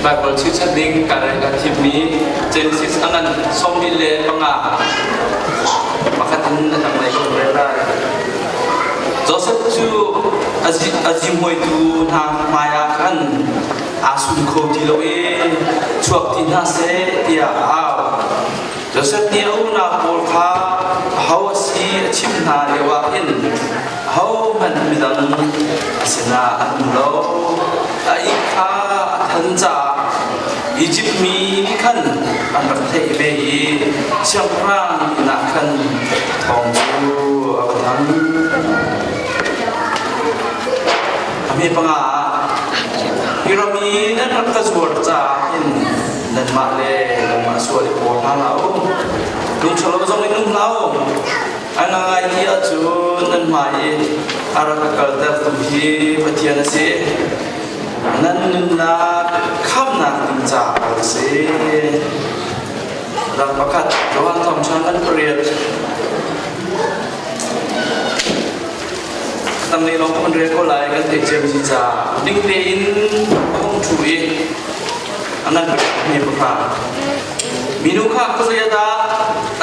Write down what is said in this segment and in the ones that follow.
Baibal chirchan ding ka ka thimmi Genesis a ngan 25 pakhat in a tanglei ka rel lai. Joseph cu a zihmuaitu hna hmaiah khan aa sum kho ti lo i chuak ti hna seh tiah a au. Joseph nih a unau pawl kha aho a si a chimh hna lioah hin ahohmanh midang a sinah an um lo. A ih kha a than caah Izipt mi nih khan an rak theih ve i siangpahrang inn ah khan thawng cu a va thang. A hme panga ah hi ram i nan rak ka zuar caah hin nanmah le nangmah sual i paw hna hlah u. Lungṭhalo zong in um hlah u. A ngai ti ahcun nan hmai i a rak ka kaltertu hi Pathian a si. Nan nunnak khamhnak ding caah a si. Dang pakhat Johan Thawngṭha ngan pariat tanglei lawng kan rel ko lai kan theih cio ci ca ding tein a hung ṭhu i a ngan mi pahra minu kha khuazei ah dah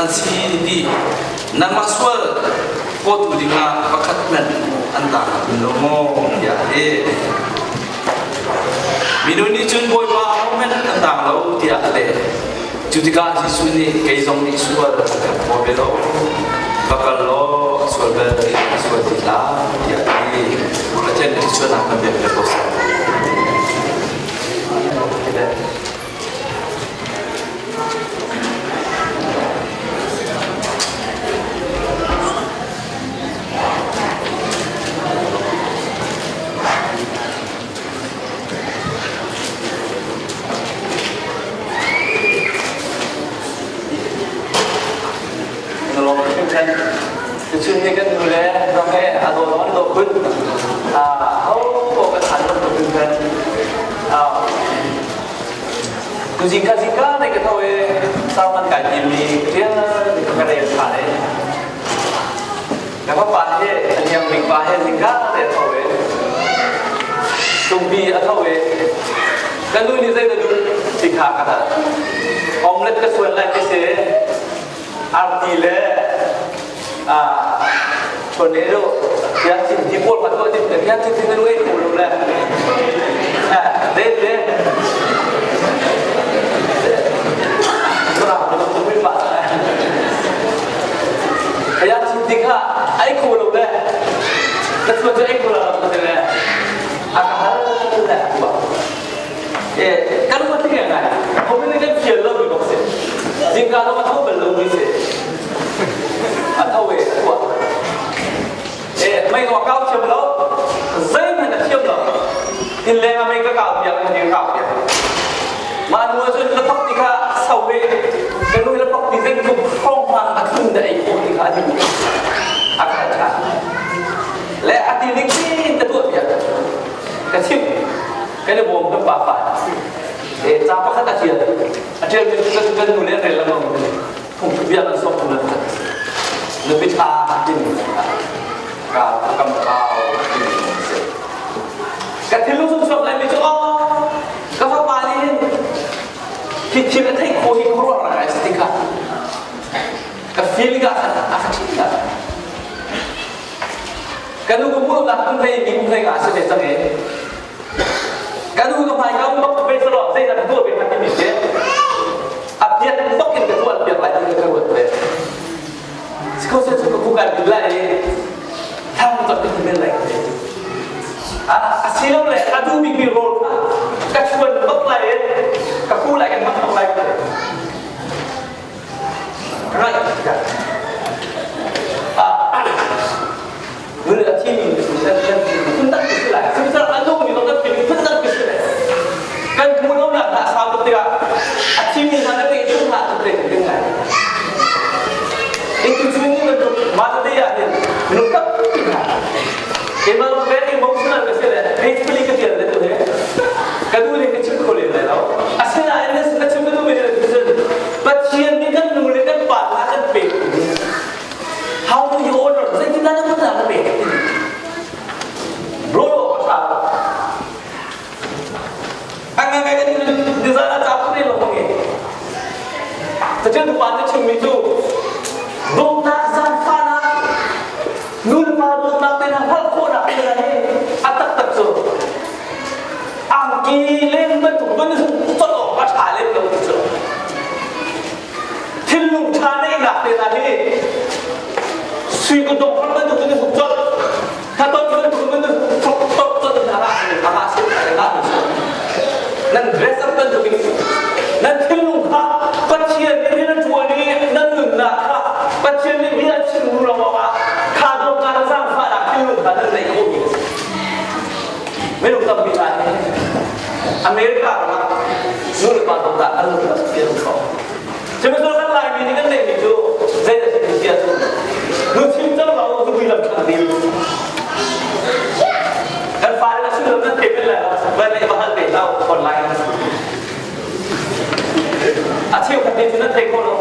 an si ti nangmah sual pawtu dingah pakhat hmanh an tang lo maw tiah a ti minu nih cun bawipa ahohmanh an tang lo tiah a leh Cu tikah Jesuh nih kei zong nih sual ka phaw ve lo, va kal law a sual bal a sual ti hlah tiah a ti. Pathian nih thluachuahnak kan pek ve ko seh. Tuchun ni kan nu le ram he a daw an daw khun. Ho ko kan han ram tu kan. Tu zingka zingka te ka tho e salman kai tim mi tial ka rel tha le. Ka pa he a hniang bik pa he zingka te a tho e. Tungpi a tho e. Ka nu nih zei na duh ti kha ka hal. Omelet ka suan lai ti si. Arti le tornado tiah ti pawl kha tuah ti tiah ti ti na nu ei kho lo le. Dei le. Kaya ti kha ai kho lo le ka chuan cu ai kho lo ka ti le a ka hal le a e kan ruat ti ngai ko ni kan fial lo mi bak si zingka lo a tho bal lo mi si a tho e a tuah e mei no kau thiam lo zeihmanh a thiam lo inn leng ah mei ka kau piak ka dir kau piak mah nu ahcun la pak ti kha sau ve ka nu la pak ti zei tluk hrawng hmang a thlum da ei khawh ti kha a ti a kha tha le a ti ning tin ka tuah piak ka chim kan i bawm kan pa fa e ca pakhat a tial a tial mi kan kan nu le rel lengmang phung bia kan sok tu nan na bi tha tin ka kam kau tin ka thilung sung suak lai mi cu oh ka fapa nih hin hi thil a theih khawh hi khuaruah rak ai si kha ka feeling ah khan a ka ṭhin dah ka nu ka hmuh nak kum hlei mi kum hlei nga si ve cang e ka nu ka hmai ka um bak ve salo zei dah ka tuah ve kha timi si a piat bak in ka tuah piak lai ti ka ruat ve Sikho se cu ka kukan bil lai i thang cak in men lai ka a asilole a duh bikmi rawl kha ka chuan bak lai i ka ku lai kan hmang bak lai ka right nu le a thimi kan kan phun dang si lai sihmanhsehlaw a nungmi zong kan phun dang si lai kan hmuh lo nak hna a sau tuk tikah a thimi hna na ngeih chung hna cu te ding lai itu cu ni bantuk mah te ah hin minung tampi hna keimah lawng very emotional ka si le faithfully ka tial le tu he ka duh ning ka chim kho lem lai lo asinain na chim ka duh mi cu Pathian nih kan nu le kan pa hna kan pek how do you honor zeitindah na hmun na pek bro a tha. Ang ngai kan cu angki len bantuk van colh awk a ṭha lem lo ti cu. Thinlung ṭha neihnak te hna hi sui kutdong ram bantuk in huk colh. Thaton bantuk in tok tok colh in a ngah a ngah si a ngah Nan dress up bantuk in nan thinlung kha Pathian nih rian a ṭuan i nan nunnak kha Pathian nih bia a chim ruang ah kha dawtnak le zaangfahnak thinlung kha nan neih khawhmi a si. Minung tampi hna nih America ram ah nu le pa dawtnak an lung a pian kho. Sihmanhsehlaw kan Laimi nih kan neihmi cu zei a si ti si ahcun nu chim cang lo zubui lam thlang ding. Kan fale a sullam nan thei bel lai lo, van le va hal te hlah online. A cheukhat te cu nan thei kho lo.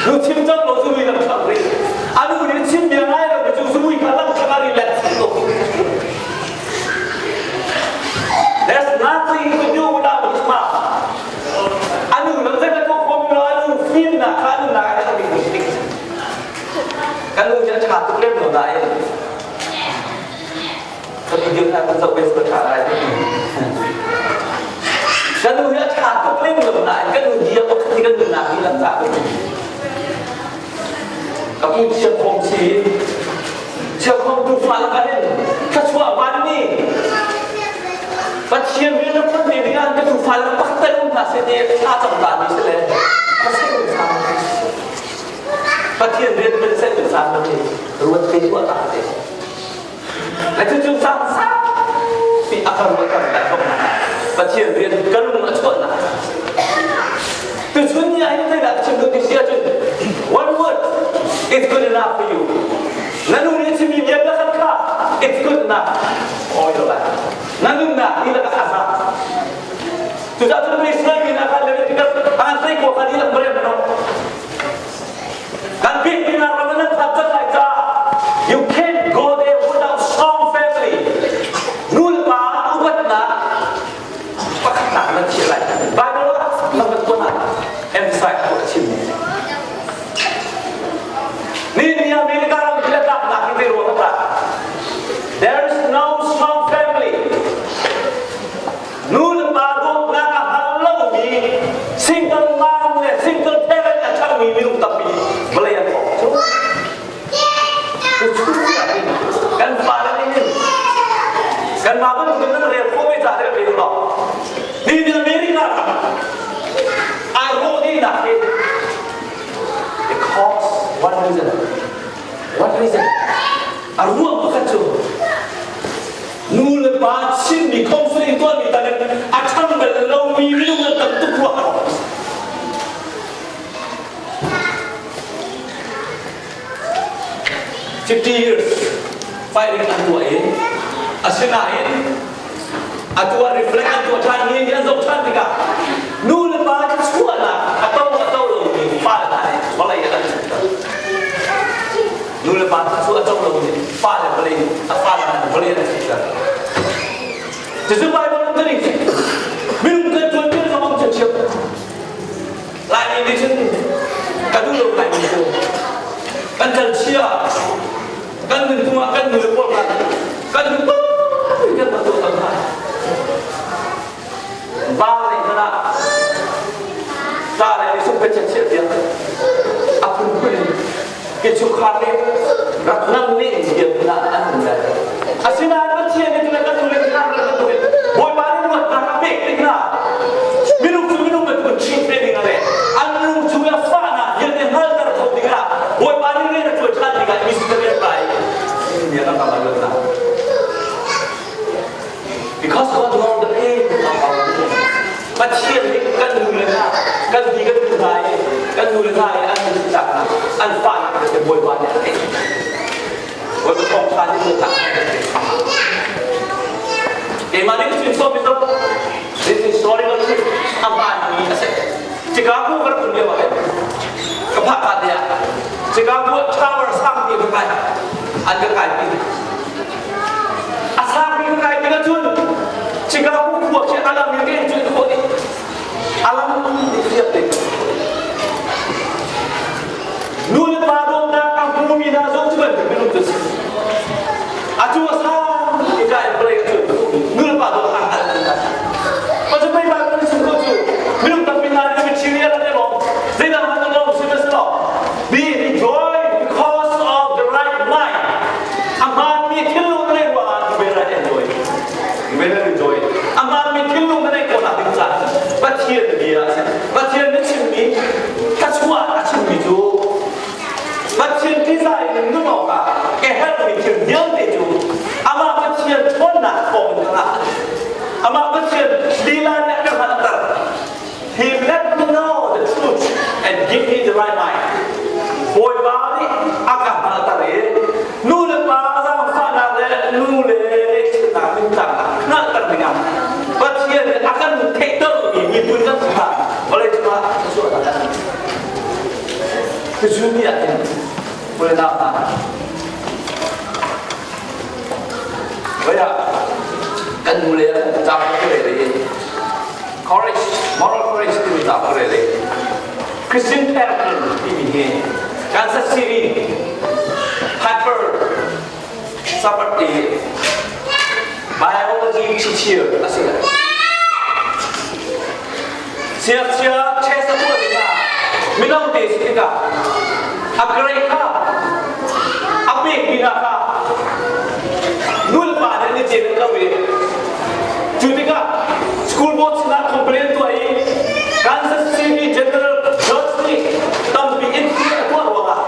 Nu chim cang lo zubui lam thlang rih. A nu nih chim bia ngai lo cu zubui kha lam thlang a ri let tuk. There's nothing you can do without his mouth. Anu lo zei ka tuah khawh lo anu fimnak kha anu nak ah kan dik. Kan nu hi a ṭha tuk lem lo nain ka video hna kan zoh bes ka ṭha lai. Kan nu hi a ṭha tuk lem lo nain kan nu dia pakhat hi kan nunnak hi lam ca Ka pu chiakhawm si chiakhawm tufa lakah hin thluachuah vanmi Pathian rian a ṭuan ve dingah ka tufa le pakhat tal um hna seh ti thla cam ta mi si le Pathian sang Pathian rian kan seh tu sang ni ruat te tuah ta te le cu cu sang sang pi a ka ruat kan lai bang Pathian rian ka lung a chuah na Tuchun ni ah hin zeidah ka chim duh ti si ahcun one word it's good enough for you. Na nu nih chimmi bia pakhat kha it's good enough. Oi lo lai. Na nunnak ni lakah a za. Cucaah cun Israel mi hna kha Leviticus an sei ko kha dihlak merem no. Kan bik mi ram nan phan cang lai ca you can't go there without strong family. Nu le pa upatnak pakhatnak nan chiah lai. Bible ah lamkat tuan ah emphasize ko a chim. Ni ni America ram thil a tlaknak hi zei ruang a tlak? There is no strong family. Nu le pa dawtnak a hngal lomi single mom le single parent a ṭhangmi minung tampi vawlei an awk cu. Kan fale nih hin kanmah bantukin nan rel khawh ve ca rel ve law ni ni America ai rawh dihnak hi because one reason one reason a ruang pakhat cu nu le pa chimmi counseling tuahmi tan in a ṭhang bal lomi minung an tam tuk ruang 50 years fighting an tuah i asinain atu ah reflect an tuah ṭhan ni an zoh ṭhan tikah nu le pa chuahnak a to a to lomi fale hna nih vawlei ah an chuahter. Nu le pa cu a co lomi fale vawlei a fale hna nih vawlei an chuahter. Cucu Bible in kan minung kan tuanbia zong um ṭhiamṭhiam. Laimi nih cun ka duh lo Laimi cu kan kal chia kan nunphung ah kan nu le pawl kha kan duh tuk kan rak tuah tawn hna. Va le hmanh ah ta le nih sung pe chiah tiang a phunphun in ke chungkhar nih rak nang nih diam hna an um lai. Asinain Pathian nih tule kan nu le kan bantukin Bawipa nih luatnak a pek tik hna minung cu minung bantukin treat ve ding le an lung chung ah fahnak vialte hngalter kho dingah Bawipa nih rian a ṭuan ṭhan tikah missionary an kai i kan ram ah luatnak. Because God knows the pain of our life. Pathian nih kan nu le hna kan ti kan nu hna i kan nu le hna i an nunnak an fahnak te Bawipa nih a theih. Bawipa thawngṭha nih luatnak a kan pek. Keimah nih ka chim sawm mi this is historical truth a hmaanmi a si. Chicago ka rak um lio ah hin ka phak ka te ah Chicago tower sangpi ka kai an ka kai pi. A sangpi ka kai tikah cun Chicago khua khi a lam in ka in cun khawh dih. A lam nih fiak te. Nu le pa dawtnak a hmumi hna zong cu bantuk minung cu si. Atu a sang i ka in vawlei a cun. will enjoy it. Amah mi thinlung na neih khawhnak ding caah Pathian bia a si. Pathian na chimmi thluachuah a chimmi cu Pathian ṭihzah in nun awkah ka herhmi thil vialte cu amah Pathian ṭhawnnak thawng in ka ngah. Amah Pathian lila nih a ka hngalhter. He let me know the truth and give me the right mind. Bawipa nih a ka hngalhter i nu le pa zaangfahnak le nu le ngeihchiatnak ningcangnak hngalhter dingah Pathian nih a kan theihtermi miphun kan si kha vawlei cungah thluachuahnak kan Tuzun ni ah hin vawlei hna Vaya kan nu le kan ca ka rel i courage moral courage timi ca ka rel i Christian parent timi hi Kansas City Hyper Sabbath i biology teacher a si. Siangchia test a tuah tikah mino te si tikah a grade kha a pekmi hna kha nulepa nih an i cen lo i cu tikah school board sinah complain tuah i Kansas City General Judge nih tampi in a tuah ruangah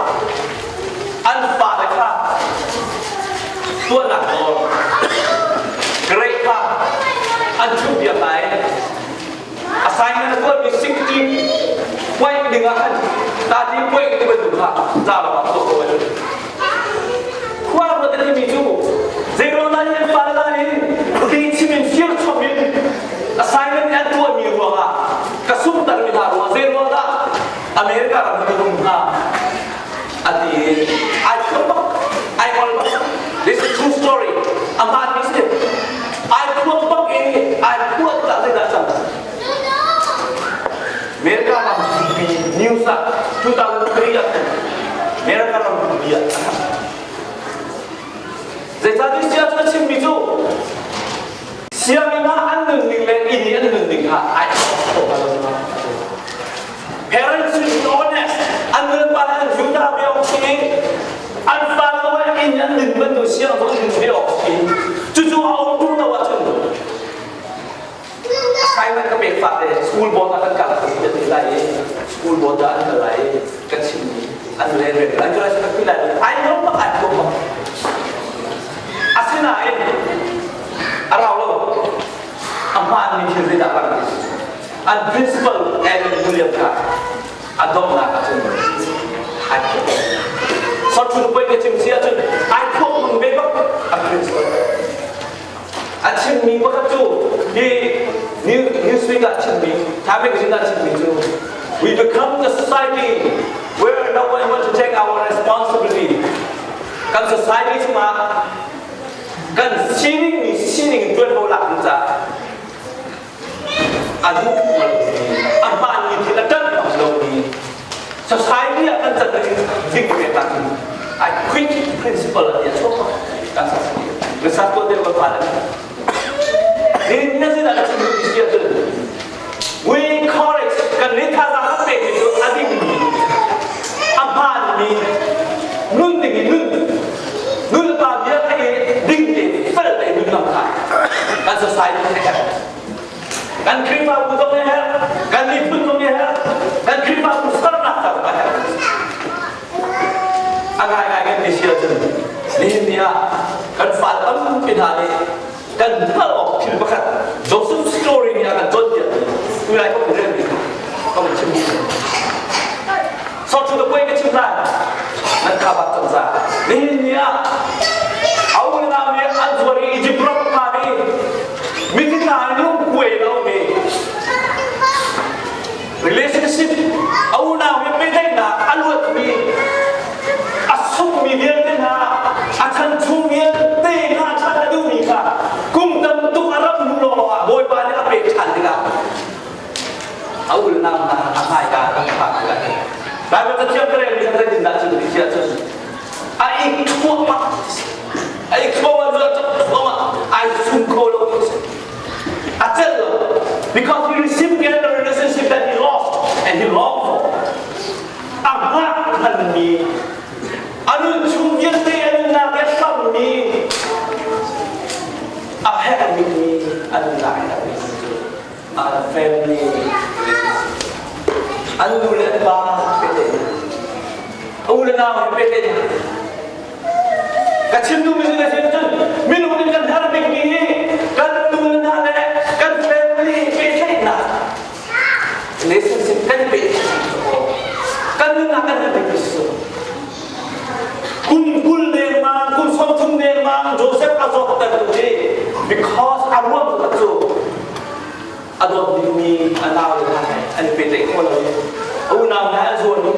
an fale kha tuahnak nawl grade kha an chuh piak lai. Assignment a tuahmi 60 point ding ah khan tati point ti bantuk kha ca lawng ah tuah ko ai. Khua ram na timi cu zeiruang dah in fale la in ti chim in fir chom in assignment an tuahmi ruangah ka sungter mi hna ruangah zeiruang dah America ram ka um hnga ati ai thuam bak ai ngol bak. This is true story. A hmaan mi si. Ai thuam bak i ai phuah tikah zeidah cang? America ram pumpi news ah 2003 ah America ram pumpi ah Zeicahtiah sia cu a chimmi cu sianginn ah an nunning le inn i an nunning kha ai thawk lo. Parents should be honest. An nulepa le an Judah ve awk si. An fale zong inn an din bantuk siang zong in ve awk si. Cucu a um tung lo ahcun assignment ka pek fate school board ah kan kal ka ti lai i school board ah an kal lai i ka chimmi an le re an kal ka ti lai ai no bak ai ko bak. Asinain a rau lo. A hmaanmi thil zeidah lang an principal Alan William kha a donghnak ahcun ai phuak. Sotun poi ka chim si ahcun ai phuak nung ve bak a principal. A chimmi pakhat cu hi Newsweek ah chimmi, Time Magazine ah chimmi cu we become the society where no one wants to take our responsibility. Kan society chungah kan sining mi sining tuanvo lak ding caah a duh a hmaanmi thil a ṭanh bak lomi society ah kan can ding ding ve ta cu I quit principle a ti a chuak kan sa na sa tuah deuh kan phan ni na sin ah ka chim duh si ahcun we encourage kan nih thazaang kan pekmi cu a dingmi a hmaanmi nun ding in nun nun pa bia theih i ding te fel te nun lam kha kan society nih a herh kan Khrihfabu zong nih a herh kan miphun zong nih a herh kan Khrihfabu sernak ca zong a herh a ngaingai kan ti si ahcun nihin ni ah kan fa tampi hna nih kan hngalh awk thil pakhat Joseph story nih a kan cawnpiak tu lai ka rel mi ka van chim So to the point ka chim lai nan kha bak cang za nihin ni ah au na mi an zuar i Egypt ram phan i mithi hna lung kuai lo mi relationship a unau he pehtlaihnak a luatmi a sungmi vialte hna a chan chung vialte hna ṭhan a duhmi kha kum tam tuk a ram hnu lawnglawng ah Bawipa nih a pek ṭhan tikah a ulnam hna a hmaika an phak tikah Bible cathiang ka relmi kha zeitindah cun ti siah cun a ik thluahmah a ik thluahmah thluahmah ai sum kho lo ti si A celh lo. Because he received again the relationship that he lost and he longed for. A hngak thanmi, a nun chung vialte a nunnak he hrammi, a herhmi. nau he pehtlaihnak. Ka chim duhmi cu zeitin cun minung nih kan har bikmi hi kan nu le hna le kan family pehtlaihnak relationship kan pehtlaih kan nunnak kan har bikmi si. Kum 20 lengmang, kum 30 lengmang Joseph a zawt ter tu hi because a ruang cu a dawt dingmi a nau le hna he an i pehtlaih khawh lo i a unau hna an zuan i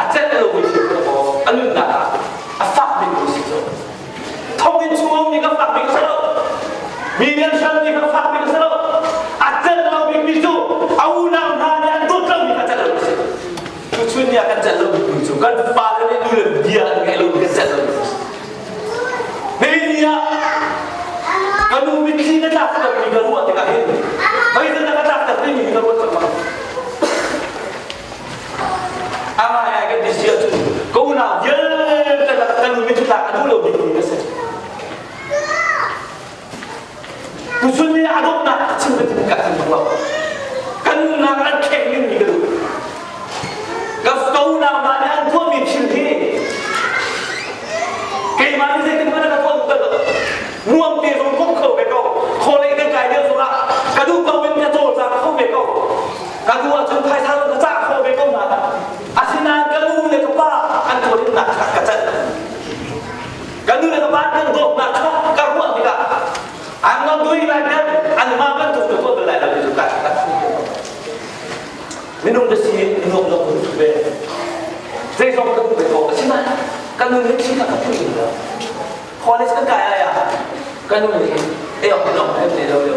a celh lomi thil kha maw a nunnak ah a fak bikmi si cu. Thonginn chung a ummi kha fak bik a si lo. Mi nih an hremmi kha fak bik a si lo. A celh lo bikmi cu a unau hna nih an dawt lomi kha celh lo a si. Tuchun ni ah kan celh lo bikmi cu kan fale nih nu le bia an ngaih lomi kan celh lo a si. Nihin ni ah ka nu mitthli na tlaktermi ka ruah tikah hin veizat na ka tlakter timi ka ruat lengmang. A ngai kan ti si ahcun ka unau vialte lakah ka nu mitthli tlak a duh lo bikmi ka si. Tuchun ni ah a dawtnak ka chim ka ka chim bak lo. Kan nunnak an thleng dingmi ka duh. Ka ka unau hna nih an tuahmi thil hi keimah nih zeitin hmanh ka tuah duh lo. Nuam te zong kom kho ve ko. Kholei kan kai lio zongah ka duh ko in ka cawlcang kho ve ko. Ka duh ahcun phaisa zong ka cah kho ve ko hna. Asinain ka nu le ka pa an tuarinnak kha ka celh. Ka nu le ka pa kan dawtnak kha ka ruah tikah I'm not doing like that. Anmah bantuk ka tuah bal lai lo ti cu ka Minung ka si nuam lo ka duh ve. Zeizong ka duh ve ko. Asinain ka nun hi thli ka ka phu lo. College kan kai ai ah ka nu nih ei ok nok hem ne lo lo.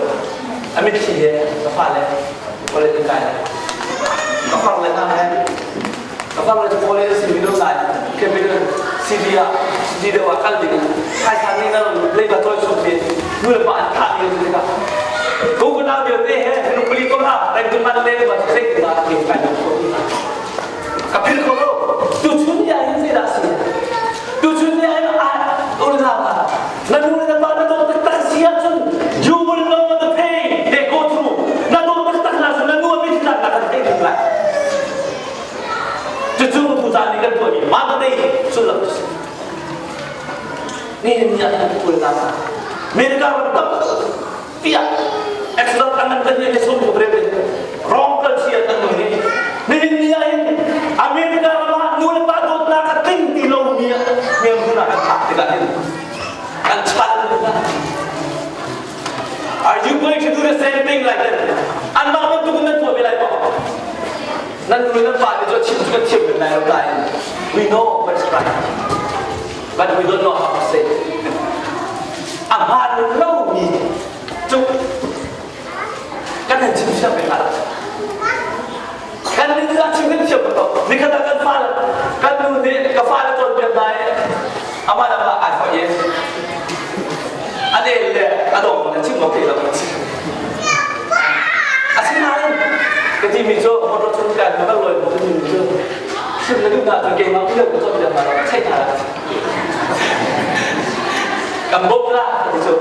A mitthli he ka fale college kan kai lai. Ka far le hna he ka far le cu college a si mi lo nain capital city ah city deuh ah kal ding in phaisa nih na leiba cawi chung ti nu le pa an thah mi cu tikah ko ka nau vialte he minung pali ko hna reng man le ba sei na ke kai lo ko ka phil ko lo tu chun ya hin zei dah si tu chun ya hin a ul na na nu le na pa na dawt taktak si ahcun you will know the pain they go through na dawt taktak hna cu na nu a mit na kan theih ding lai cucu tu caan nih kan tuahmi mah te sullam cu si nihin ni ah kan kul na America ram tam piah accident an kan ni sum ko bre wrong kal si an nung ni nihin ni ah hin America ram ah nu le pa dawtnak a tling ti lo mi mi hmun ah kan phak tikah hin kan chan Are you going to do the same thing like that? Anmah bantuk in nan tuah ve lai maw? Nan nu nan pa nih cu chim cu kan thiam men lai lo nain we know what's right but we don't know how to say it. A hmaan lomi cu kan han chim thiam ve hna lo. Kan nih cu a chim kan thiam ko. Nikhat ah kan fale kan nu nih ka fale cawnpiak hna i amah le amah ai foih i a del le a dong na chim ok lo asinain ka timi cu motor chung kan ka lawi ka timi cu chim na duh na cu keimah u le ka cawnpiak hna lo theih hna la kan bawmh la ti cu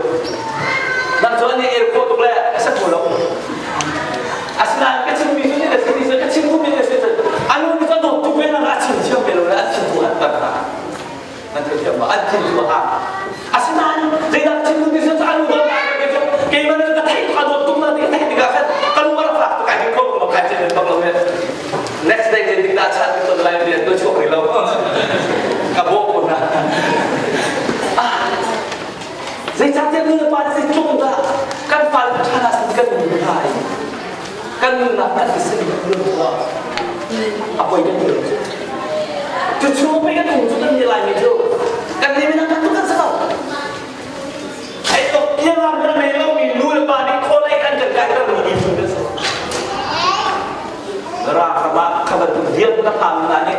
nang cu an i el khawh tuk le a sa kho lo Asinain ka chimmi cu nih a si ti ka chim duhmi a si a nu nih cun dawt tuk ve na chim thiam ve lo le an thin tu an tar hna. Nan thei thiam ma? An thin tu a hang. Asinain zeidah chim duhmi cu a nu dawt na ke cu keimah nih ka theih tuk a dawt tuk na ti ka theih tikah khan ka lung a rak fak tuk ai kho ko kai chen bak lo he. Next day zeitik dah chan ton lai rian tu chuak rih lo. Ka bawh ko na. Ah Zeicahtiah nu le pa nih zeitluk dah kan fale ṭha hna sin kan nun hna i kan nunnak kan i sin nun a poi kan ti lo cu. Cu chung pei kan um cu kan nih Laimi cu kan nih minang kan kan si lo. Ei tok tiang ah kan nei lomi nu le pa nih khualei an kan kai ter mi miphun kan si. Ra kha kha bantuk diam na phang hna nih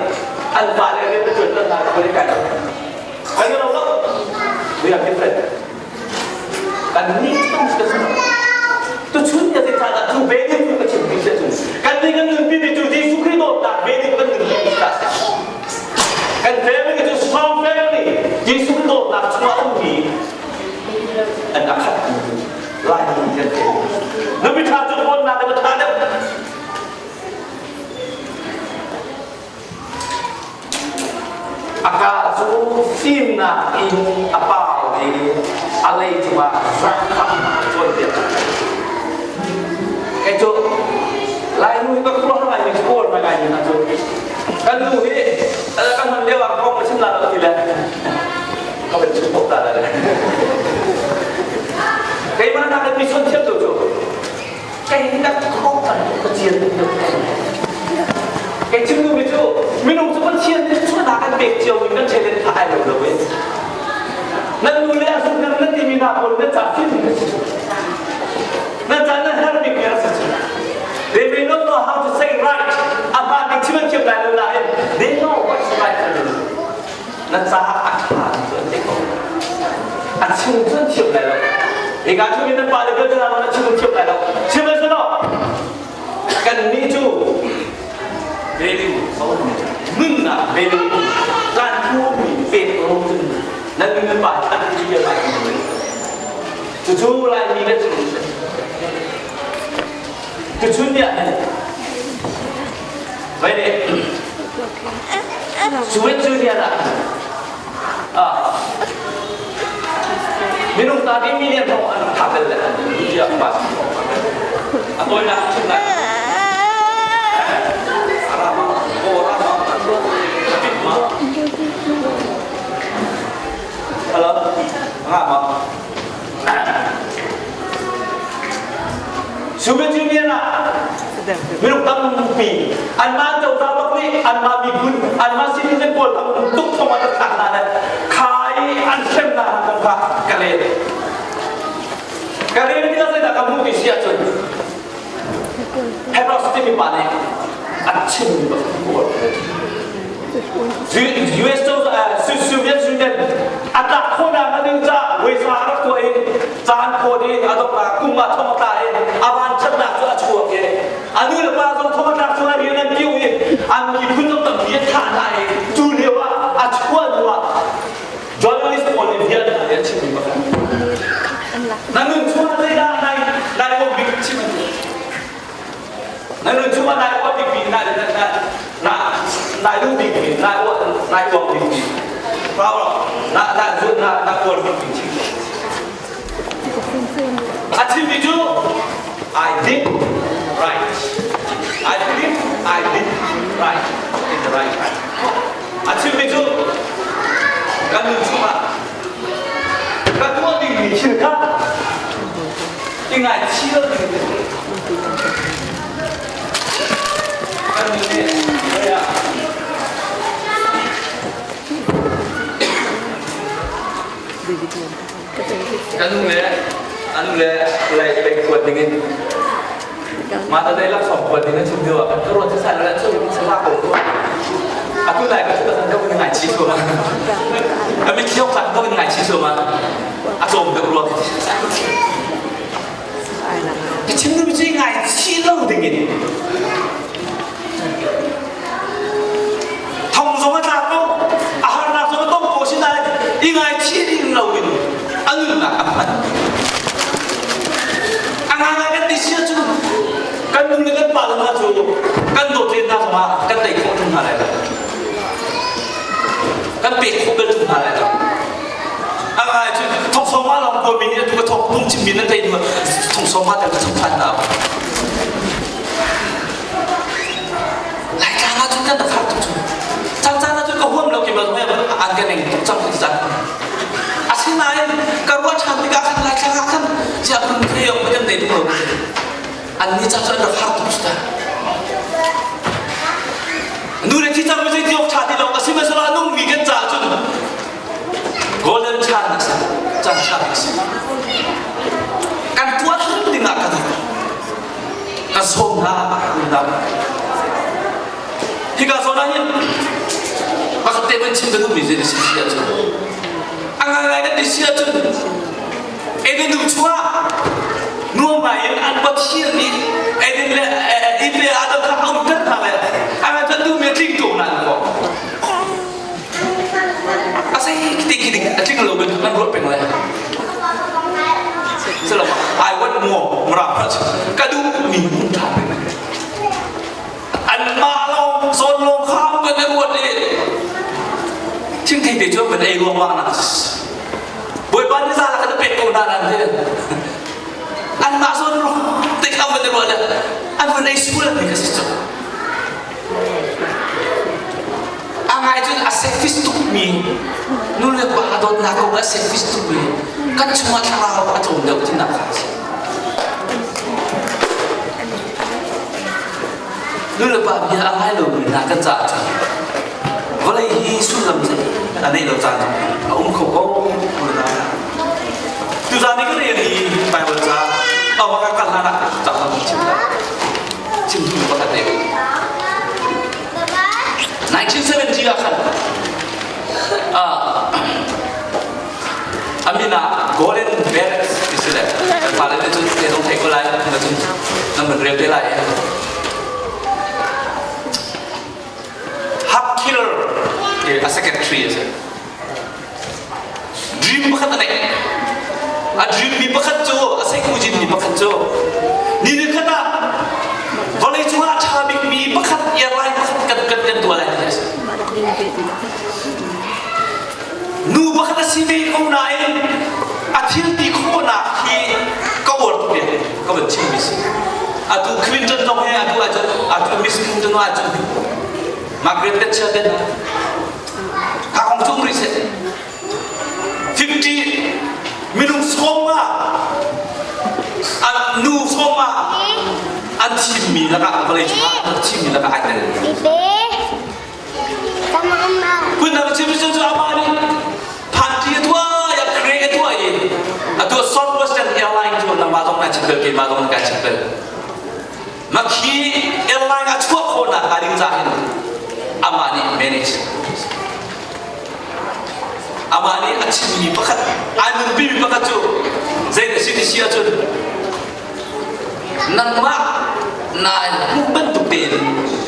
an fale rian na ṭuan hna khualei kai lo. Kan lo lo. We are different. Kan nih tung ka si. Tu chun ya te cha da tu be ni tu ka chim bi se tu. Kan ni kan nun pi bi tu Jesuh Christ do ta be ni kan nun pi bi ta se. Kan family cu strong family. Jesuh Christ do ta chungah um mi an akhat lai mi kan te. Na mi tha cu pon na ka tha deuh. inn a pau i a lei cungah zaangfah cawnpiak. Kei cu Lainu hi ka khuaruah ngai mi kawl ngai ngai mi hna cu kan nu hi kan hman lio ah kong chim la lo ti le ka van chim tuk ta le keimah nak in mi chon thiam tu cu kei hi ka kong kan ka cian tuk. Kei chim duhmi cu minung cu Pathian nih chuahnak an pek cio mi kan ṭhen in ai lo lo in nan nu le a zung nan nan timi hna pawl nan ca fim kan si cu nan ca nan herh bik mi a si cu. They may not know how to say right. A hmaan ning chim an thiam lai lo nain they know what's right for them. Na caah a ṭha ti cu an theih ko. A chim cu an thiam lai lo. Hika chung in nan pale vialte hna a chim an thiam lai lo. Chim an si lo. Kannih cu value nunnak value kan hmuhmi pek lo cun nan nun nan pa an ti bia lai. Cucu Laimi kan si. Tuchun ni ah vai le Soviet Union ah minung ta ding million thong an thah bel le tiah pa a tawinak chim lai Rama ko Rama Pit ma. Hello, Rama. Soviet Union ah minung tampi anmah cozah bak nih anmah miphun anmah citizen pawl tam tuk thong an rak thlak hna le khai an hrem hna hna kong kha ka rel. Ka rel tikah zeidah ka hmuh ti si ahcun Heros timi pa nih a chimmi bak pawl US cozah Soviet Union a tlak khawhnak a ding ca weisa a rak tuah i caan phawt i a donghnak kum ah thong a tla i a vanṭhatnak cu a chuak i a nu le pa zong thong a tlak chung ah rian an tiu i an miphun zong tampi an thah hna i cu lio ah a chuah hnu ah journalist pawl nih bia an chimmi pakhat na nun chung ah zeidah nai nai uam bik chim an na nun chung ah nai uam bik mi nai na nai duh bik mi nai uam nai uam bik mi na na na na uar bik mi chim. A chimmi cu I did right. I believe I did right in the right time. A chimmi cu kan nun chungah ka tuah dingmi thil kha i ngaichih lo ding kan nun nih Ka nu le a nu le lei lei kuat dingin mah ta dei laksawng kuat ding an chim lio ah ka ruat sai la chu in sa ko ko atu lai ka chu ka kan ngai chi so ma a mit khiok tak ka ngai chi so ma a tlawm deuh rua ka chim nu chi ngai chi lo dingin Thong zong a tlak ko, a harnak zong a tong ko sinain i ngaichih ding loin a nunnak a hman. A ngangai kan ti sia cu kan nu le kan pa le hna cu kan dawt len hna zongah kan tei khawh ṭung hna lai lo. Kan pek khawh bel ṭung hna lai lo. A ngai cu thong sawma lawng kuami nih atu ka thong tung chimmi nan tei hnu thong sawma tel ka chap ṭhan hna. Laitlang ahcun kan rak har tuk cu. Cangcaan ahcun ka huam lo ki bal an ka neng tuk cang ti caan. Asinain ka ruah ṭhan tikah khan Laitlang ah khan ziah kun thei ok kan nei tuk lo. An ni ca cu an rak har tuk cu ta. Nu le thi cang mi zei ti awk ṭha ti lo asihmanhsehlaw a nungmi kan caah cun golden chan a si caan ṭha bik si. Kan tuah hrim dingah kan ka sawm hna a dang. Hika zawn ah hin pakhat te van chim ka duhmi zei na si si ahcun a ngai kan ti si ahcun Eden nu chungah nuam ngai in an Pathian nih Eden le Eve le Adam kha a umter hna le a ngan cun duhmi a tling ko nan ko a sei ti khi ding a tling lo bin kan ruah peng lai. I want more mara ka duh mi hmun ṭha anmah lawng zawn lawng kha kan i ruat i. Thingthei te cu an van ei ruangmang nak Bawipa nih za kan pek ko hna nan ti. Anmah zawn ruang te kha van i ruah le an van ei sual mi ka si cu. A ngai cun a selfish tuk mi nu le pa dawtnak kong a selfish tuk mi kan chungah thlarau a tlawm deuh tinak kha a si. Nu le pa bia a ngai lomi hna kan caah cun vawlei hi sullam zei a neih lo caan a um kho ko. Tuzaan i ka rel i Baibal ca awak ka kal hlan ah ca kan chim lai. Chim duh pakhat ne. 1970 ah khan a min ah Golden Barracks ti si le kan fale nih cun te zong thei ko lai na cun nan van rel te lai. Hub Killer a secretary a si. Dream pakhat a neih. A dream mi pakhat cu a seikujin mi pakhat cu ni ni khat ah vawlei cungah a ṭha bikmi pakhat airline pakhat kan kan kan tuah lai ti a si. Nu pakhat a si ve ko nain a thil ti khawhnak hi ka uar tuk ve ka van chimmi si. Atu Clinton zong hi atu ahcun atu Miss Clinton ahcun Margaret Thatcher te hna Kha kong cu um rih seh. 50 minung sawm ah an nu sawm ah an thimmi lakah vawlei cungah an thimmi lakah ai tel. Phundang chim cu cu amah nih phanti a tuah i a create a tuah i atu Southwestern Airline cu nangmah zong na chim bel keimah zong na kai chim bel. Makhi airline a chuah khawhnak hnga ding caah hin amah nih manage amah nih a chimmi pakhat ai nunpimi pakhat cu zei na si ti si ahcun nangmah naa hmuh bantuk tein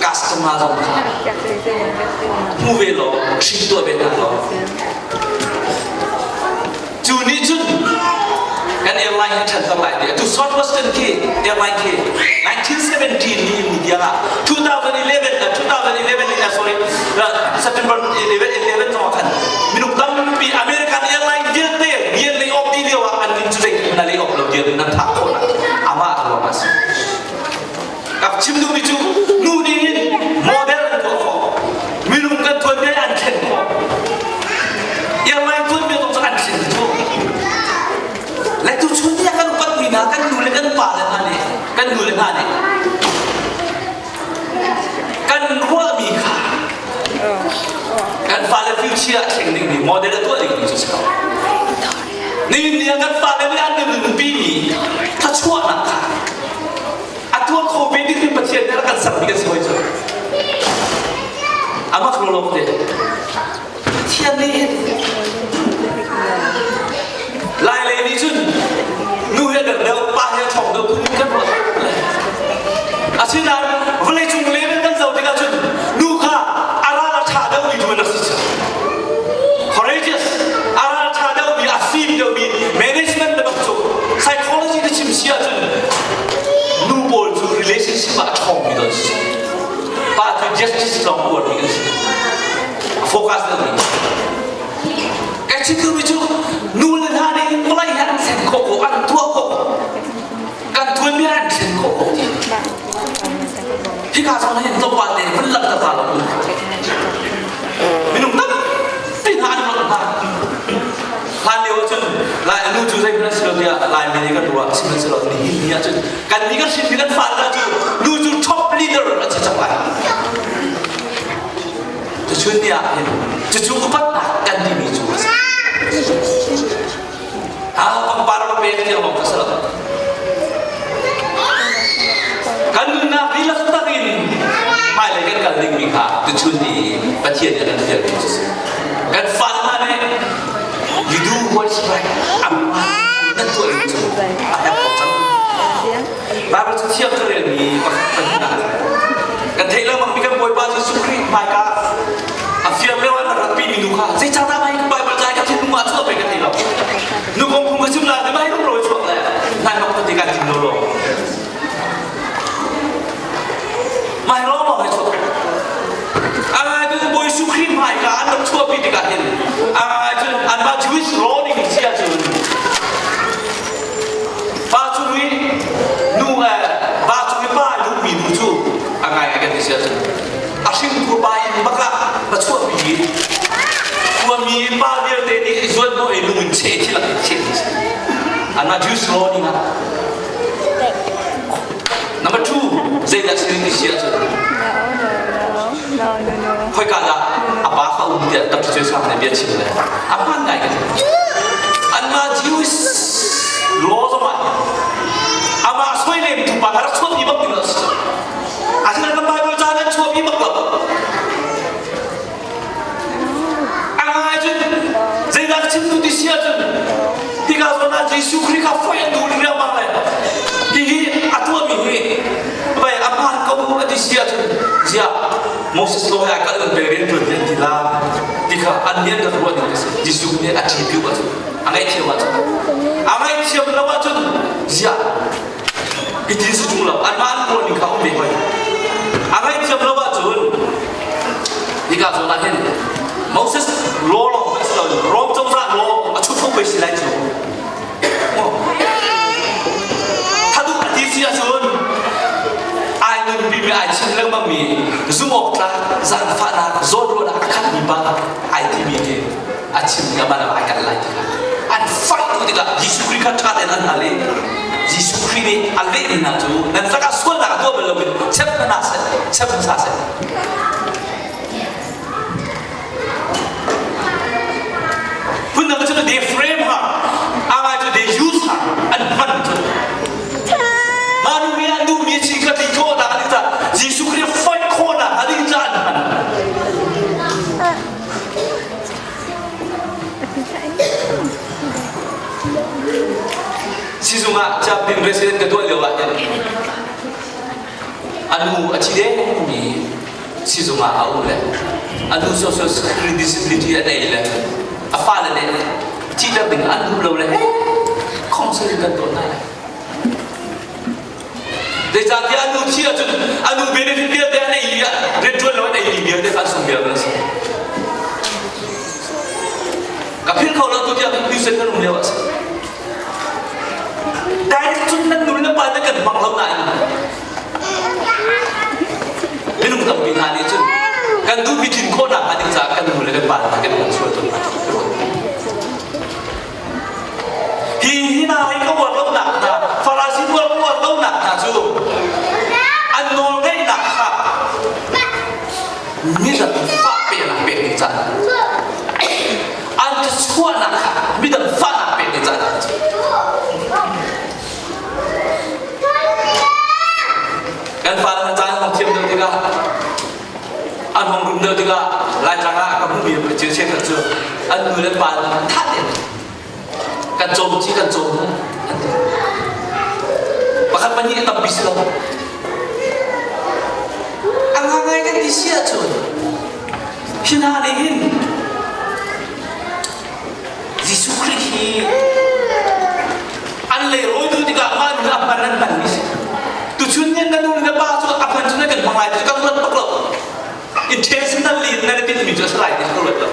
customer zong kha hmu ve law treat tuah ve hna law Cu nih cun kan airline hi ṭhanter lai ti. Atu Southwestern khi airline khi 1917 ni ni tiang ah 2011 2011 in sorry September 11 11 zong ah khan minung tampi American airline vialte rian lay off dih lio ah an min cu zeitin na lay off lo tiah nan thah khawh nak amah ruang ah si. Ka chim duhmi cu nu nih hin model an tuah khawh. Minung kan tuanbia an thlen khawh. Airline tuanbia zong cu an thlen khawh. Le tu chun ni ah kan upatmi hna kan nu le kan pa le hna nih kan nu le hna nih kan ruahmi kha kan fale future a thleng dingmi model a tuah dingmi cu si ko. Nihin ni ah kan fale nih an nunpi mi thluachuahnak kha a tuah kho ve ding mi Pathian nih a kan sermi kan si hoi cu. Amak lawlawk te. Pathian nih hin Lai lei nih cun nu he dang deuh pa he ṭhawng deuh phun kan ruat. Asinain vawleicung level kan zoh tikah cun nu kha a ral a ṭha deuhmi tu an rak si. Courageous, a ral ṭha deuhmi, a fim deuhmi, management le bak cu psychology na chim si ahcun nu pawl cu relationship ah a ṭhawngmi don si. Pa cu justice lawng uarmi kan si. A focus deuhmi. Kai chim duhmi cu nu le hna nih vawlei hi an thlen khawh ko, an tuah khawh ko. Kan tuanbia an thlen khawh ko. Hika zawn hin tlawmpal te vun langhter ta lo. Minung tampi hna an rawt hna. Hlan lio ahcun Lai nu cu zeihmanh an si lo tiah Laimi nih kan ruah sihmanhsehlaw nihin ni ahcun kan nih kan hrinmi kan fale hna cu nu cu top leader an si cang lai. Tuchun ni ah hin cucu upatnak kan timi cu a si. Ha pangpar va pek tiang lawng kha si lo. Kan nunnak dihlak tak in hmailei kan kal dingmi kha tuchun ni Pathian nih a kan fialmi cu si. Kan fa hna nih you do what's right amah nan tuah ding cu a herh ko cang. Bible cu thiang ka relmi pakhat pahnih kan theih lengmang mi kan Bawipa Jesuh Khrih hmaika a fiang lio ah na ratpi mi nu kha zeicahdah mai Bible cai ka thinlung ah chuah pe ka thei lo nu kong phung ka chim lai te mai rum ro chuak le nai mak pati kan chim lo lo mai ro mo he chuak a ngai tu Bawi Jesuh Khrih hmaika an rak chuahpi tikah hin zuan hnawh i lung in cheh thi lak in cheh ti anmah Jews law ning ah. Number two, zeidah si ding ti si ahcun khoika dah a pa kha um tiah Dr. Choi Sang nih bia chim le a hmaan ngai ka ti. Anmah Jewish law zong ah amah soilem tu pa kha rak chuahpi bak ding a si. Asinain kan Bible ca nan chuahpi bak lo. A ngai cun zeidah chim tu ti si ahcun hika zawn ah Jesuh Khrih kha foih an duh riangmang le hihi a tuahmi hi vai a hmaan ko a ti si ahcun ziah Moses law he a kal in pe rian tuan ti an ti la ti kha an nih an rak ruah ning a si. Jesuh nih a ṭhi piu ahcun a ngaihthiam ahcun a ngaihthiam lo ahcun ziah Hitin si ṭung lo anmah an ruah ning kha um ve hoi. A ngaihthiam lo ahcun hika zawn ah hin Moses law lawng hmanh si loin Rom cozah law a chutho pei si lai cu. Thaduh a ti si ahcun ai nunpi mi ai chim lengmang mi zumh awk tlak zaangfahnak zawnruahnak a khatmi pa ai timi hi a chim mi amah ai kal lai ti kha an fight tu tikah Jesuh Khrih kha ṭha tein an hal i Jesuh Khrih nih a lehmi hna cu nan lakah sualnak a tuah bal loin chep hna seh chep hmasa seh. Phundang cu they frame her angai cu they use her an hman cu mah nu nih an duhmi chi kha ti khawhnak an ca Jesuh Khrih fight khawhnak a ding ca an hman. Sizung ah capding resident ka tuah lio ah hin a nu a thi dengmi sizung ah a um le a nu social security disability a nei le a fale nih thihter ding an duh lo le counseling kan tuah hna lai. Zeicahtiah a nu thi ahcun a nu benefit vialte an ei i rianṭuan lo an ei mi vialte kha an sung vial a si. Ka philh kho lo tu tiang Houston kan um lio ah si. Direct cun nan nu le pa nan kan hmang lo nain minung tampi hna nih cun kan duhmi tlin khawhnak hnga ding caah kan nu le kan pa hna kan hmang sual tawn hna. Hi hna hi ka uar lonak hna, Farasi pawl ka uar lonak hna cu an nawlngeihnak kha midang fah pehnak pek ding caan an chuahnak kha midang fahnak pek ding caan kan fale hna caan hong thiam deuh tikah an hong rum deuh tikah Laitlang ah ka hmuhmi thil cheukhat cu an nu le pa tha tein kan cawm ci kan cawm an ti. Pakhat pahnih a tampi si lo. A ngangai kan ti si ahcun hi hna nih hin Jesuh Khrih hi an leirawitu tikah mah nu a hman an hmanmi si. Tuchun ni na nu le na pa cu a hman cu na kan hmang lai ti cu kan ruat bak lo. Intentionally na tinhmi cu a si lai ti ka ruat lo.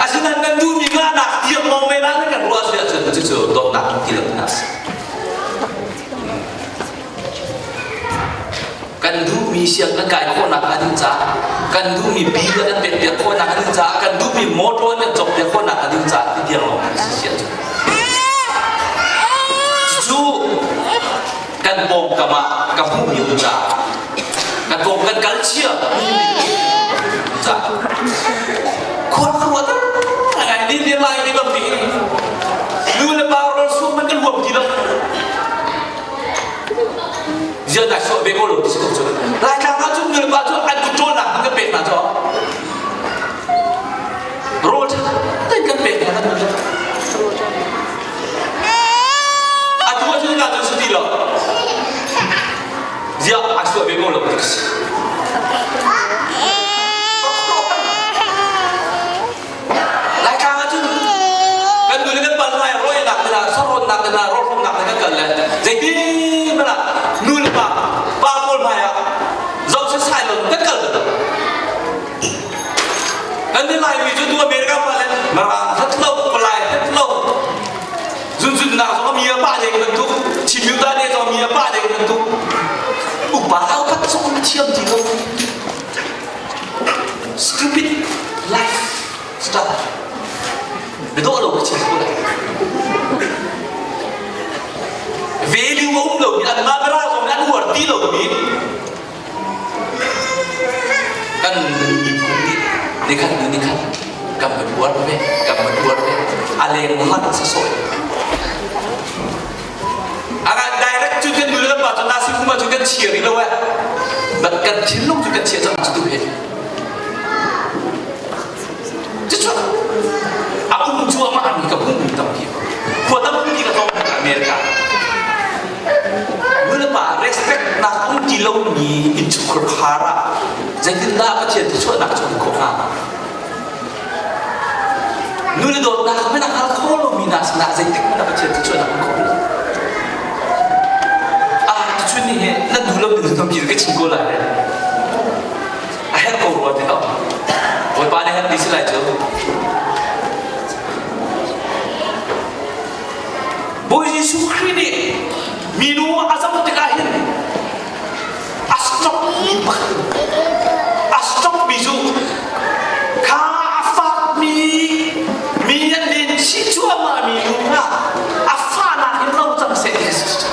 Asinain nan duhmi ngahnak tiang lawng men ah na kan ruah si ahcun cucu dawtnak ti lo hna si. Kan duhmi siang kan kai khawhnak a ding caah, kan duhmi bil kan pekpiak khawhnak a ding caah, kan duhmi motor kan cawkpiak khawhnak a ding caah ti tiang lawng si si ahcun. Cu kan pawngkam ah ka hmuhmi um caah, kan pawng kan kal chia caah khua ka ruat ngai ni ni lai ni bang nu le pa rawl sum man kan huam ti lo. Ziah nai suah ve ko lo ti si ko cu. Laitlang ah cun nulepa cu an kut ṭawlnak kan pek hna cu. Rawl ṭha tein kan pek hna kan nu. Atu ah cun ka cun si ti lo. Ziah ai suah ve ko lo ti si. Laitlang ah cun kan nu le kan pa hna rawinak te hna sarawtnak te hna rawlhrawmnak te kan kal le zeitin hmanh ah nu le pa pa pawl hmai ah zoh setsai lo kan kal lo. Kan ni Laimi cu tu America pa le Mirang hat lo palai hat lo zunzun nak zong mi a pa deng bantuk Chin ta ne zong mi a pa deng bantuk upa upat zong na thiam ti lo. Stupid life style. Biadawh lo ka chim ko lai. Value a um lomi anmah bera zong nih an uar ti lomi kan miphun nih nikhat hnu nikhat kan van uar ve, kan van uar ve. A leng lang sawsawh. Anga direct cu kan nu le pa cu nasi kuma cu kan chia rih lo eh. But kan thinlung cu kan chia cang cu tu he. Cucu a um cuahmah mi ka hmuhmi tampi khua tampi ka tong America. Nulepa respect nak um ti lomi innchungkhar khar ah zeitindah Pathian thluachuahnak cu um khawh hnga? Nule dawtnak hmanh a hngal kho lomi hna sinah zeitik hmanh ah Pathian thluachuahnak um kho lo. Ah, tuchun ni hi nan duh lo ding tampi ka chim ko lai. A herh ko rua ti lo. Bawipa nih herh ti si lai cu. Bawi Jesuh Khrih nih minu a zoh tikah hin a stop pakhat a stop mi cu kha a fakmi mi an len chih cuahmah mi nu kha a fahnak in lo cang seh ti a si.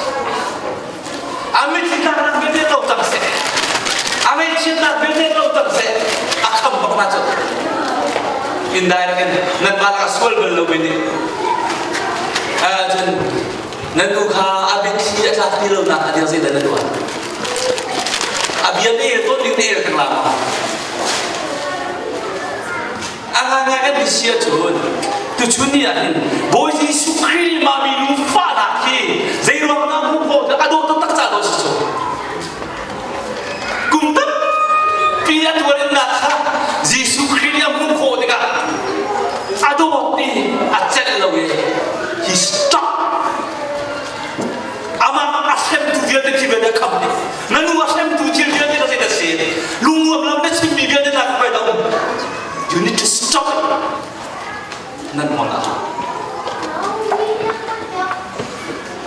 A mitthli tlaknak vialte lo cang seh. A ngaihchiatnak vialte lo cang seh. A kham bak na cu. Indirect in nan mah lakah sual bal lo mi nih cun nan nu kha a mitthli a tlak ti lo nak a dir zeidah na tuah? A bia na el tawn ding na el kang la ma? A ngaingai kan ti si ahcun tuchun ni ah hin Bawi Jesuh Khrih mah minu fahnak hi zeiruang dah hmuh khawh a dawt taktak ca dawh si cu. Kum tampi a tuarinnak kha Jesuh Khrih nih a hmuh khawh tikah a dawt i a celh lo i he stopped. Amah a hremtu vialte khi vialte a kham dih. Na nu a hremtu thil vialte kha zeidah si? Lungnuam lo na chimmi vialte na ka dah um. You need to stop it. Nan ngol ah.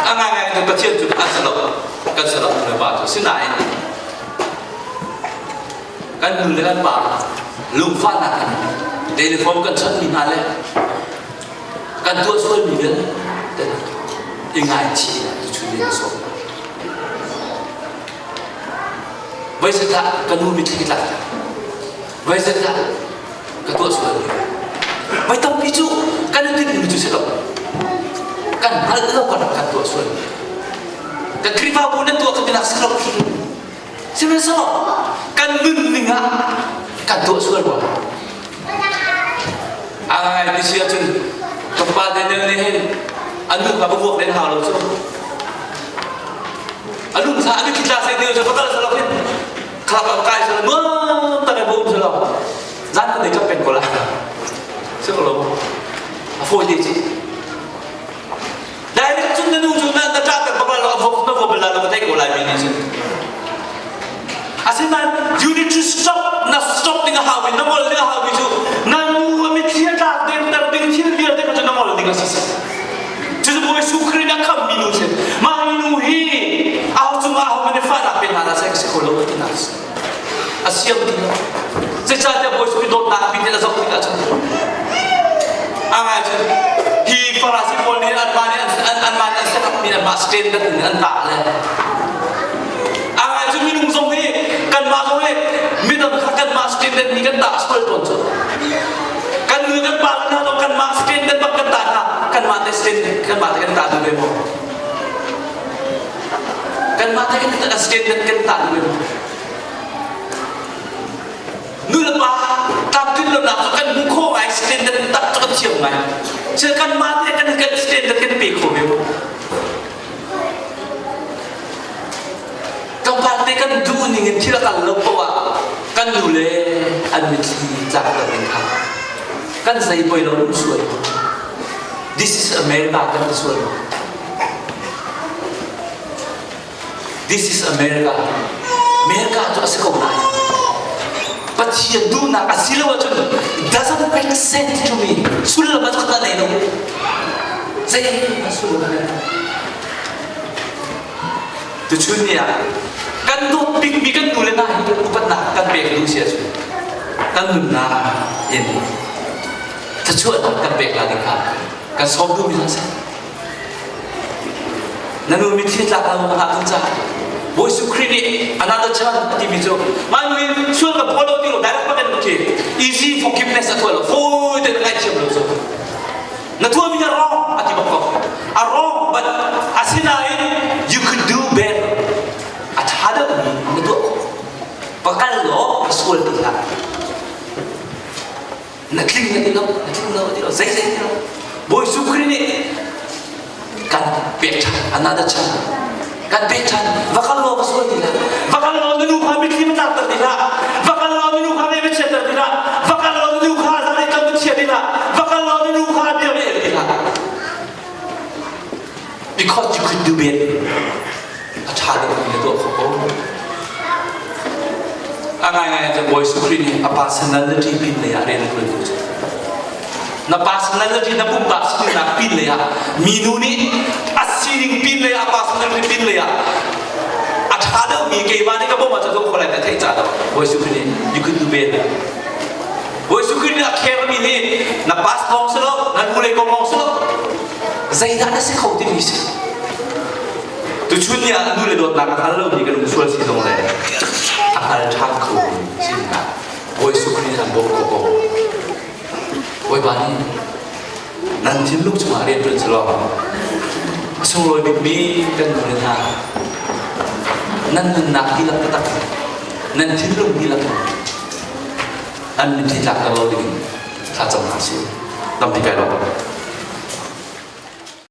A ngaingai cu Pathian cu an si lo. Kan si lo nu le pa cu. Sinain kan nu le kan pa lungfahnak in telephone kan chonhmi hna le kan tuah sualmi vialte i ngaichih tuchun ni na sawm. Voi zeitah ka nu mitthli tlak voi zeitah ka tuah sual voi tampi cu kan i tinhmi cu si lo kan hngalh lo kan kan tuah sual kan Khrihfabu nan tuah kan tinak si lo sihmanhsehlaw kan nunning ah kan tuah sual rua a ngai ti si ahcun ka pa Daniel nih hin a nu kha va vuak len hau lo cu a lung sa a mitthli tla sai ti cu ka kal salok hin kha ka kai sal nuam tak e bom salo zan kan nei chap pen ko la si ko lo a fawi te ci direct cun na nu cu na na ṭah tak bak lo a vok na vok bal la thei ko lai mi nih cun asinain you need to stop na stop ding a hau mi na ngol ding a hau mi cu na nu a mitthli a tlak ding ter ding thil vialte kha cu na ngol ding a si cucu Bawi Jesuh Khrih nih a khamh mi nu si mah hi nu hi aho cungah aho hmanh nih fahnak pe hna hlah seh si kho lo ti na a siam ti lo zeicahtiah Bawi Jesuh Khrih dawtnak bik nih a zoh tikah cun a ngai cun hi Farasi pawl nih anmah nih anmah nih an set up mi anmah standard in an tah le a ngai cu minung zong hi kanmah zong hi midang kha kanmah standard nih kan tah sual tawn cu kan nu kan pa hna zong kanmah standard bak kan tah hna kanmah te standard kanmah te kan tah duh ve maw kanmah te kan standard kan tah duh ve maw nu le pa tlamtlin lonak cu kan hmu khawh ngai standard tak cu kan thiam ngai sil kanmah te kan kan standard kan pe kho ve maw Tlawmpal te kan duh ning in thil a kal lo poah ah kan nu le an mitthli tlakter ding kha kan zei poi lo um sual. This is America kan ti sual. This is America. America cu a si ko nain Pathian duhnak a si lo ahcun doesn't make sense to me. Sullam a taktak nei lo. Zei a sullam a nei. Tuchun ni ah kan dawt bikmi kan nu le hna hi upatnak kan pek duh si ahcun kan nunnak in Thluachuahnak kan pek la ding kha kan sawm duhmi hna seh. Na nu mitthli tlak la na ngah ca. Bawi Jesuh Khrih nih another chance a timi cu mah nu in sual ka phaw lo ti lo direct bak in khi easy forgiveness a tuah lo fawi tein ngaihthiam lo cu na tuahmi a wrong a ti bak ko a wrong but asinain you could do better a ṭha deuhmi na tuah khawh pakal law a sual ti hlah na tling na ti lo na tling lo ti lo zei zei ti lo Bawi Jesuh Khrih nih kan pek ṭhan another chance kan pek ṭhan va kal law va sual ti hlah va kal law na nu kha mitthli va tlakter ti hlah va kal law na nu kha va chiatter ti hlah va kal law na nu kha zanei kan va chia ti hlah va kal law na nu kha bia va el ti hlah because you could do better a ṭha deuh mi na tuah kho ko a ngaingai ah Bawi Jesuh Khrih nih a personality pin lei ah rian a ṭuan tu cu na personality na pumpak sinak pin lei ah minu nih a sining pin lei ah personality pin lei ah a ṭha deuhmi keimah nih ka bawmh ahcun tuah kho lai na theih caah Bawi Jesuh Khrih nih you could do better Bawi Jesuh Khrih nih a khermi nih na pass lawng si lo na hnulei kong lawng si lo zeidah na si kho timi si Tuchun ni ah nu le dawtnak a hngal lomi kan um sual si zong le a hngal ṭhan kho si hna. Bawi Jesuh Khrih an bawmh ko ko. Bawipa nih nan thinlung chungah rian ṭuan selaw a sunglawi bikmi kan nu le hna nan nunnak dihlak taktak nan thinlung dihlak an mitthli tlakter lo dingin thlacam hna sih. Tampi kai lawm.